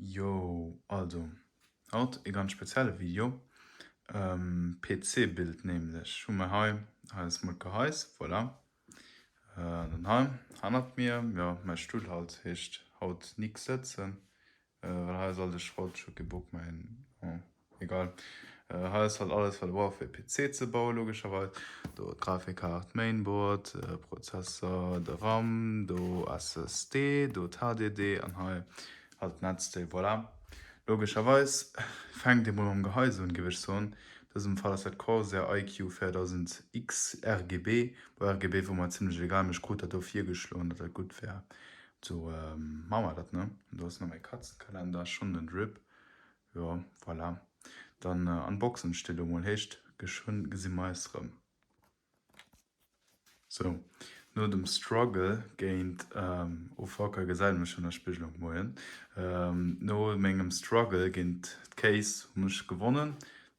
Yo, also haut e ganz spezielle Video, PC-Bild nämlech hu mer hei, hei ass mol d'Geheis, voilà, dann hei hannert mir, jo mäi Stull halt, heescht haut nik sëtzen, well hei ass all de Schrott, ech hu kee Bock méi, bon. Egal. Hei ass halt alles wat e brauch fir e PC ze bauen logescherweis. Do d'Grafikkaart, Mainboard, Prozessor, de RAM, do SSD, do d'HDD an hei halt d'Netzdeel. Voilà. Logescherweis fänkt ee mol mam Gehais un, géif ech soen. An dësem Fall ass dat Corsair iCUE 4000X RGB. Bon RGB wor mer zimlech egal, mee ech krut dat do virgeschloen dat dat gutt wär. Sou maache mer dat ne. Do ass nach mäi Katzenkalender, schonn den Drip. Jo, voilà. Dann unboxen ech déi lo mol. Heescht, geschwënn gesi mer eis rëm. Sou, no dem Struggle géint, oh fuck, hei gesäit ee mech an der Spigelung, moien. No mengem Struggle géint d'Case hunn ech gewonnen.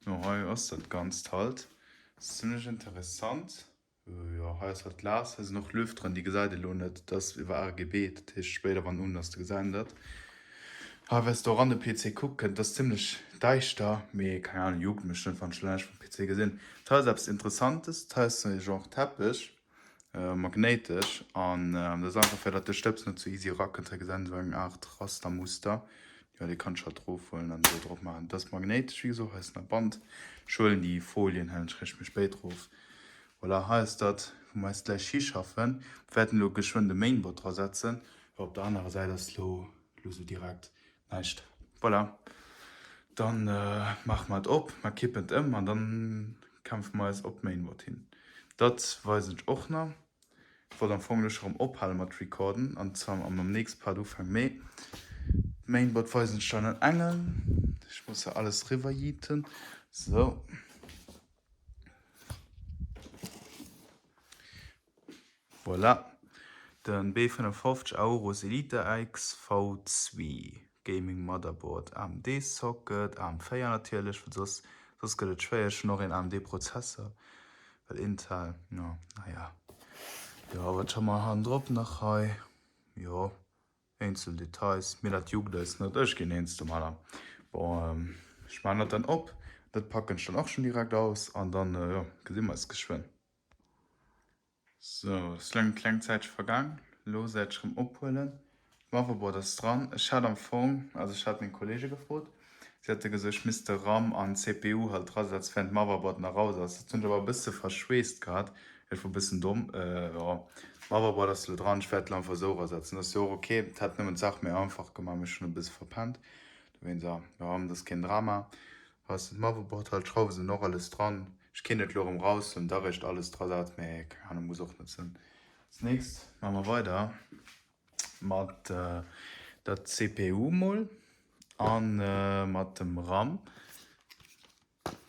No hei ass dat Ganzt halt. Ass zimlech interessant. Jo hei ass halt Glas, hei sinn och Lüfteren, déi gesäit ee lo net, dat ass iwwer RGB, dat heescht spéider wann un ass, da gesäit een dat. Hei wes de och an de PC kucken, dat ass zimlech däischter, mee keng Ahnung, juckt mech net wann ech lo näischt vum PC gesinn. Dat hei ass eppes Interessantes, dat hei ass e Genre Teppech, magnéitesch, an dat ass einfach fir datt de Stëbs net sou easy erakënnt. Hei gesäit een sou eng Aart Rastermuster, jo dee kann ech halt erofhuelen an do drop maachen. Dat ass magnéitesch wéi gesot, hei ass nach Band, ech huelen déi Folien, halen ech réischt méi spéit erof. Voilà, hei ass dat, wou mer eis gläich hischaffen. Mer wäerten elo geschwënn de Mainboard dra setzen. Jo, op der anerer Säit ass elo elo sou direkt näischt. Voilà, dann maache mer et op, mer kippen et ëm an dann kämpfe mer eis op d'Mainboard hin. Dat weisen ech och nach. Ech wollt am Fong elo scho rëm ophale mat recorden an zwar am nächste Part ufänken, mee d'Mainboard weisen ech dann an engem. Ech muss jo alles riwwerjiiten. Sou. Voilà, den B55 Aorus Elite AX V2 Gaming Motherboard, AMD Socket, AM4 natierlech, well soss soss gëtt et schwéier. Ech hunn och een AMD Prozessor, well Intel, jo, naja. Jo, wat hu mer hannendrop nach hei? Jo. Eenzel Details, mee dat juckt eis net, ech ginn eens domadder. Bon, ech maachen dat dann op, dat packen ech dann och schon direkt aus an dann, jo, gesi mer eis geschwënn. Sou, et ass lo eng kleng Zäitche vergaang, lo säit ech rëm ophuelen. D'Motherboard ass dran. Ech hat am Fong, also ech hat meng Kollege gefrot, si hate gesot, ech misst de RAM an d'CPU halt drasetzen, während d'Motherboard nach raus ass. Dat hunn ech awer e bësse verschweesst gehat. Ech wor bëssen domm, jo. Motherboard ass elo dran, ech wäert elo einfach esou erasetzen, ass jo och ok. Et hätt nëmmen d'Saach méi einfach gemaach, mee ech hunn e bësse verpennt dowéinst. A jo, dat ass keen Drama. Hei ass d'Motherboard halt, d'Schrauwe sinn och alles dran. Ech kéint et elo erëm raushuelen, da réischt alles dra setzen, mee keng Ahnung, muss och net sinn. Als nächst maache mer weider mat der CPU mol a mat dem RAM.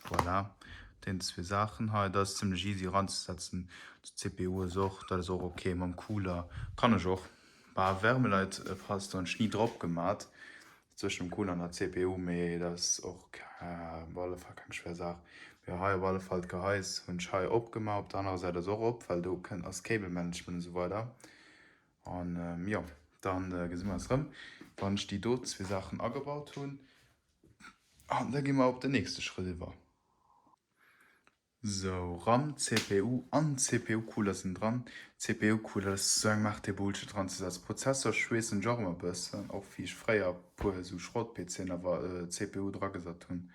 Voilà, den zwee Saachen hei, dat ass zimmlech easy eranzesetzen. D'CPU ass och, dat ass och ok mam Cooler, kann ech och. Bah, Wärmeleitpaste hunn ech ni drop gemat zwëschen dem Cooler an der CPU, mee dat ass och op alle Fall keng schwéier Saach. Mee hei op alle Fall d'Gehais hunn ech hei opgemaach, op der anerer Säit ass och op, well do kënnt ass Cable Management esou weider. An jo, dann gesi mer eis rëm, wann ech déi do zwee Saachen agebaut hunn. An da gi mer op den nächste Schrëtt iwwer. Sou, RAM, CPU an CPU-Cooler sinn dran. CPU-Cooler, dat ass esou eng Maart dee Bullshit dran ze setzen. Prozessor schweessen ech och ëmmer bëssen, och wéi ech fréier puer esou Schrott-PCen awer CPU dragesat hunn.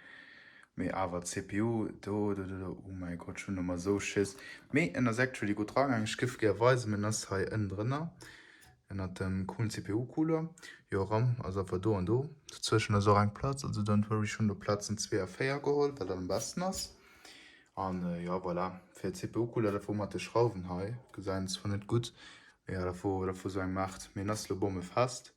Mee awer CPU, do, do, do, do, oh mäi Gott, ech hunn ëmmer esou Schiss. Mee en ass actually gutt dragaangen. Ech géif gär weisen, en ass hei ënnendrënner. Ënnert dem coolen CPU Cooler. Jo RAM ass awer do an do. Dozwëschen ass och eng Platz, also don't worry, ech hunn do Platzen 2 a 4 geholl, well dat am besten ass. An jo voilà, fir CPU Cooler, dat wor mat de Schrauwen hei, gesäit een zwar net gutt, mee jo dat wor dat wor sou eng Maart, mee en ass lo bommefest.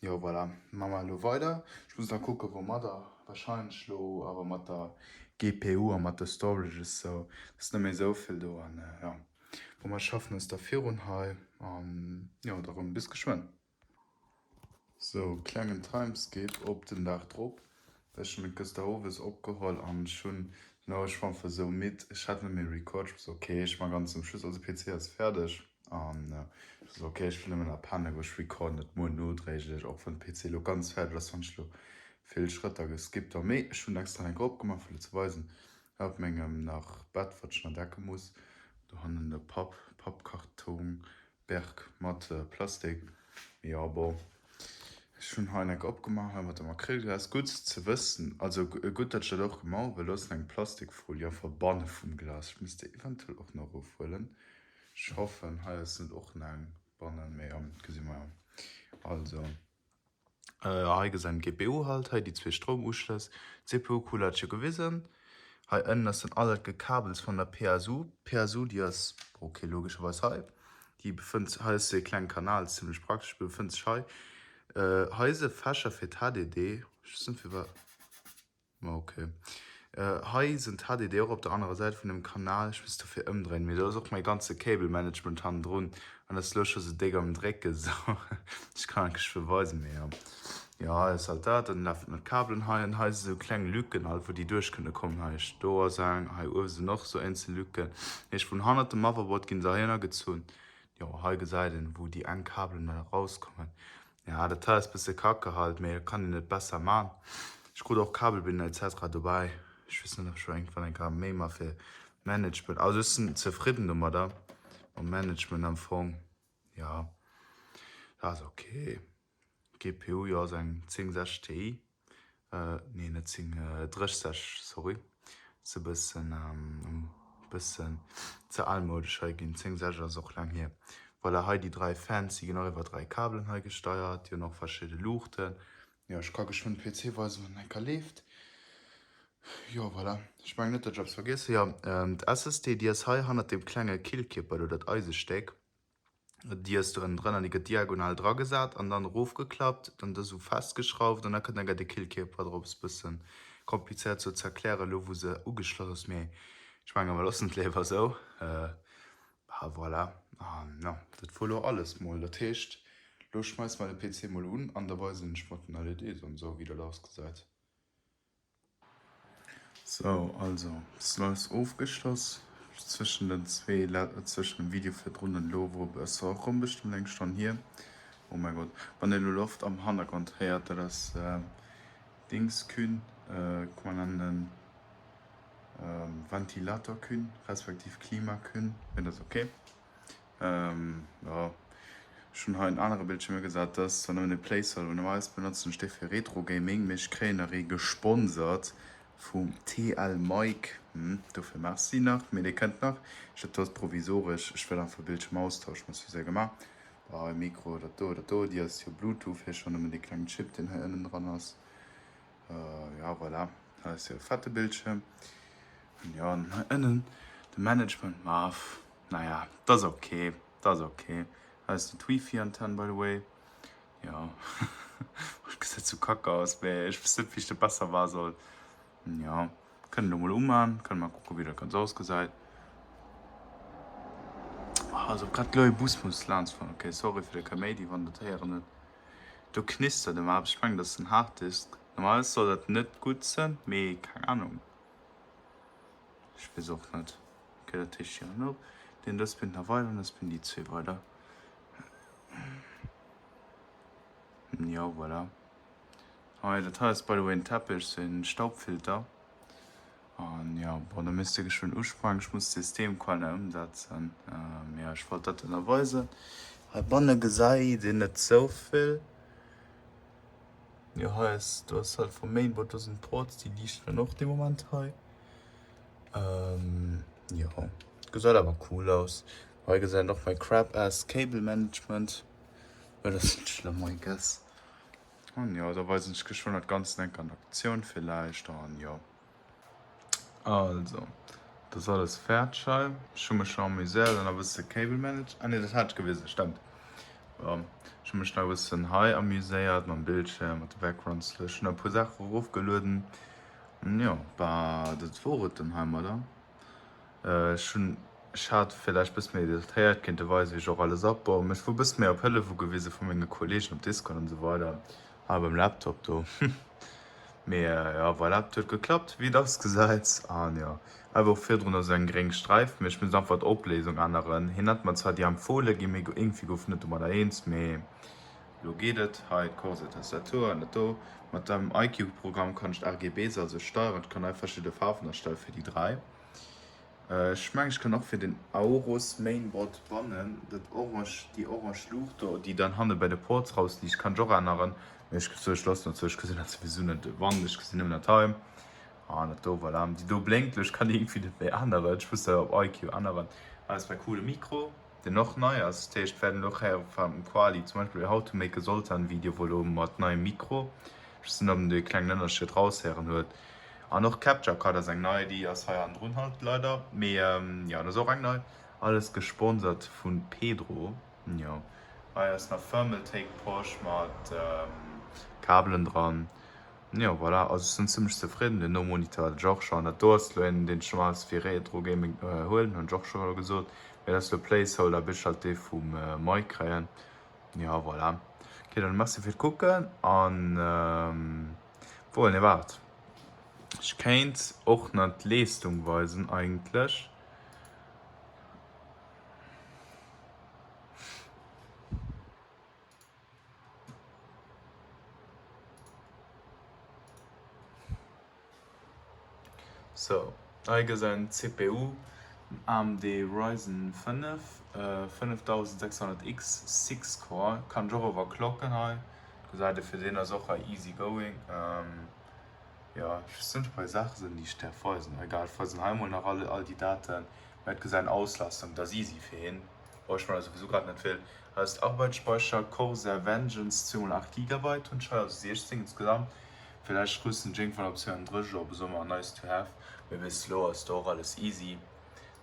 Jo voilà, ma mer elo weider. Ech muss nach kucken woumadder, wahrscheinlech lo awer mat der GPU a mat de Storages, sou ass net méi souvill do an jo. Bon mer schaffen eis da virun hei an jo da rëm bis geschwënn. Sou, klengen Timeskip op den Dag drop. Ech hunn et gëster owes opgeholl an ech hunn no ech war einfach sou midd, ech hat net méi record. Ech war sou ok, ech man ganz zum Schluss, also PC ass fäerdeg. An ech war sou, ok, ech wëll nëmmen nach pennen, ech recorden dat muer nodréiglech, och wann de PC elo ganz fäerdeg ass, wann ech elo vill Schrëtter geskippt hu. Mee ech hunn extra eng Kéier opgemaach, fir elo ze weisen, hei op mengem nach Bett, wat ech nach decke muss, dohannen de Papp, Pappkartong, Berg mat Plastik. Mee jo, bon, ech hunn hei eng Ecke opgemaach, hei mat dem Acrylglas. Gutt ze wëssen, also gutt, datt ech dat och gemaach hu, well do ass eng Plastikfolie einfach banne vum Glas. Ech misst déi eventuell och nach erofhuelen. Ech hoffen, hei ass net och nach eng bannen, mee jo, gesi mer jo. Also. Hei gesäit een d'GPU halt, hei déi zwee Stroumuschlëss, d'CPU-Cooler hat ech jo gewisen. Hei ënnen ass dann all dat Gekabels vun der PSU. D'PSU déi ass, ok logescherweis hei, déi befënnt, hei ass dee klenge Kanal, zimlech praktesch, befënnt sech hei. Hei ass e Fächer fir d'HDD, ech weess net firwat. Ma ok. Hei sinn d'HDD och op der anerer Säit vun dem Kanal. Ech misst dofir ëmdréinen, mee do ass och mäi ganze Cable Management hannendrun an ass elo scho sou déck am Drécken, sou ech kann et geschwë weisen, mee jo. Jo, hei ass halt dat, dann lafen nach d'Kabelen hei an hei si sou kleng Lücken halt, wou déi duerch kënne kommen. Hei do ass eng, hei uewe sinn och sou eenzel Lücken. Heescht vun hannert dem Motherboard ginn se heihinner gezunn. Jo, hei gesäit een, wou déi enk Kabelen dann erauskommen. Ja dat hei ass bësse kacke halt, mee et kann een et besser man. Ech krut och Kabelbinder etc dobäi. Ech weess net ob ech lo iergendwann eng Kéier méi ma fir Management, also ech sinn zefridden domadder mam Management am Fong. Jo dat ass ok. GPU jo ass eng 1060 Ti. Nee net 10, 30 sorry, ass e bëssen bëssen ze almoudesch hei ginn. 10 60 ass och laang hier. Voilà hei déi 3 Fans, déi ginn och iwwer 3 Kabelen hei gesteiert, déi hunn och verschidde Luuchten. Jo ech ka geschwënn de PC weisen wann en enker leeft. Jo voilà, ech mengen net dat ech eppes vergiess hu. Jo d'SSD déi ass hei hannert deem klenge Killkierper do, dat Eisestéck. Déi ass do ënnendrënner, déi gëtt diagonal dragesat an dann erofgeklappt, dann dës esou festgeschrauft an da kënnt enker de Killkierper drop. Ass bëssen komplizéiert sou ze erklären elo wou se ugeschloss ass, mee ech menge mer loossen et léiwer esou. A voilà, an jo, dat wor elo alles mol. Dat heescht, elo schmeisse mer de PC mol un an da weisen ech mat den LEDs an esou wéi dat ausgesäit. Sou, also Sluis ofgeschloss. Zwëschen den zwee, zwëschen dem Video virdrun an elo wor e bësse och rëm bestëmmt eng Stonn hier. Oh mäi Gott, wann dir elo Loft am Hannergrond héiert, dat ass Dingskün, comment nennen en, Ventilatorkün, respektiv Klimakün, mee dat ass ok. Jo, ech hunn hei en anere Bildschierm ugesat. Dat ass zwar nëmmen e Placeholder, normalerweis benotzen ech dee fir Retro-Gaming, mee ech kréien nach ee gesponsert vum TL Mike, dofir merci nach, mee dee kënnt nach. Ech dat do ass provisoresch, ech wëll einfach Bildschierm austauschen, ass jo séier gemaach. Hei Mikro, dat do, dat do, déi ass jo Bluetooth, hie schonn nëmmen dee klengen Chip deen hei ënnen dran ass. Ja voilà, hei ass jo e fette Bildschierm. An jo, an hei ënnen de Management, ma naja, dat ass ok, dat ass ok. Hei ass d'Wifi-Antenn by the way. Jo, et gesäit sou kacke aus, mee ech weess net wéi ech dat besser maache soll. Jo, kënnen elo mol uman, kënne mer kucke wéi dat ganz ausgesäit. Also grad elo e Bus muss laanscht fueren, ok sorry fir de Kaméidi wann der dat héieren hutt. Do knistert ëmmer eppes, ech mengen dat ass den Harddisk. Normalerweis soll dat net gutt sënn, mee keng Ahnung. Ech weess och net. Ok, dat heescht hier an op. Deen dës spinnt nach weider an dës spinnt déi zwee weider. Jo, voilà. Hei, dat hei ass by the way en Teppich, sou en Staubfilter. An jo, bon, da misst e geschwënn usprangen. Ech muss d'Systemquell nach ëmsetzen. Mee jo, ech wollt dat dann nach weisen. Heibanne gesäit een net sou vill. Jo hei ass, do ass halt vum Mainboard, do sinn d'Ports, déi liichten dann och dee Moment hei. Jo, gesäit awer cool aus. Hei gesäit een och mäi crap ass Cable Management, mee dat ass net schlëmm I guess. An jo, da weisen ech geschwënn dat Ganzt enk an Aktioun villäicht an jo. Also, dat ass alles fäerdeg hei. Ech hu mech scho amuséiert an e bësse Cable Manage, ah nee, dat hat ech gewisen, stemmt. Jo, ech hu mech nach e bëssen hei amuséiert mam Bildschierm, mat de Backgrounds. Ech hunn e puer Saache erofgelueden. An jo, bah, dat wor et dann heimadder. Ech hunn, ech hat villäicht bësse méi detailléiert kéinte weisen, wéi ech och alles opbauen, mee ech wor bësse méi op Hëllef ugewise vu menge Kollegen op Discord an esou weider. Hei beim Laptop do. Mee jo voilà, et huet geklappt wéi et ausgesäit. An jo, hei war och virdrun esou eng gréng Sträif, mee ech misst einfach d'Opléisung änneren. Hien hat mer zwar déi empfohle ginn, mee iergendwéi gouf net domadder eens, mee elo geet et. Hei d'Corsair Tastatur an dat do. Mat dem iCUE Programm kann ech d'RGBs also steieren, ech kann hei verschidde Faarwen astelle fir déi 3. Ech mengen ech kann och fir den Aorus Mainboard bannen dat orange, déi orange Luucht do déi dann hanne bei de Ports rausliicht kann ech och änneren, mee ech sou ech loossen dat sou, ech gesinn dat souwisou net wann, ech gesinn nëmmen dat hei an dat do, voilà, déi do blénkt elo, ech kann déi iergendwéi net méi änneren, ech muss dat op iCUE änneren. Hei ass mäi coole Mikro deen och nei ass, dat heescht wäerten elo och héiere vum Quali, zum Beispill How to make a Zoltan Video wor elo mat neiem Mikro, ech weess net ob en do ee klengen Ënnerscheed raushéieren huet. An och Capture Card ass eng nei, déi ass hei hannendrun halt leider, mee jo dat ass och eng nei. Alles gesponsert vun Pedro, jo. Hei ass nach Thermaltake Posch mat Kabelen dran, jo voilà. Also ech sinn zimlech zefridden. Den no Monitor hat ech och schon. Dat do ass lo een deen ech normalerweis fir Retro Gaming huelen, hunn ech och scho gesot, mee dat ass lo Placeholder bis ech halt dee vum Mike kréien. Jo voilà, ok dann merci fir d'Kucken an. Obwuel, nee waart, ech kéint och nach d'Leestung weisen eigentlech. Sou, hei gesäit een d'CPU, den AMD Ryzen 5 5600X Six Core, kann ech och overclocken hei. Gesäit ee fir deen ass och hei easy going. Jo, ech weess net ob hei Saache sinn déi ech däerf weisen, egal ech weisen hei mol nach all all déi Daten. Mä et gesäit Auslastung, dat ass easy fir hien, brauch ech mer souwisou grad net vill. Hei ass d'Arbeitsspeicher, Corsair Vengeance 2x8 Gigabyte hunn ech hei, also 16 insgesamt. Villäicht rüsten ech iergendwann op 32 op, esou mar nice to have, mee bis elo ass do och alles easy.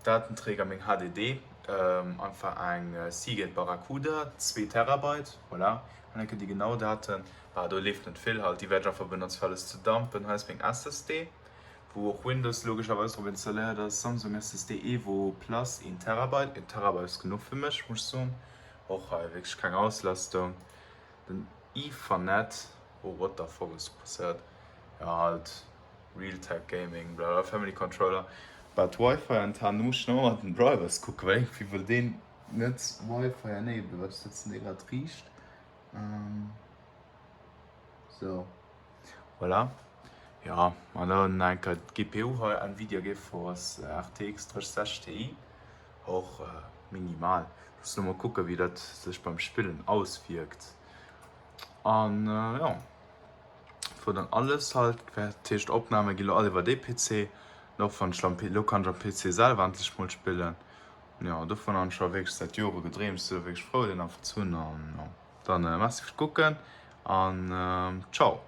Datenträger, meng HDD, einfach eng Seagate Barracuda, zwee Terabyte, voilà, an enke déi genau Daten, bah do leeft net vill halt, déi wäert ech einfach benotze fir alles ze dumpen. Hei ass meng SSD, wou och Windows logescherweis drop installéiert ass, Samsung SSD Evo Plus, een Terabyte, een Terabyte ass genuch fir mech, muss ech soen, och hei wierklech keng Auslastung. Den Ethernet, oh what the fuck ass do passéiert, jo halt Realtek Gaming bla bla Family Controller, wat Wifi Antenn, do muss ech nach mat den Drivers kucken, well iergendwéi wëll deen net Wifi enablen, wat setzen déi grad riicht, sou voilà, jo an dann eng Kéier d'GPU hei, Nvidia GeForce RTX 3060 Ti. Och minimal. Muss lo mol kucken wéi dat sech beim Spillen auswierkt. An jo, dat wor dann alles halt. Dat heescht Opname gi lo all iwwer dee PC. An och wann ech lo am Lo kann ech am PC selwer endlech mol spillen. Jo, dovun han ech scho wierklech säit Jore gedreemt. Sinn wierklech frou deen einfach ze hunn. An jo, dann merci fir d'Kucken an ciao.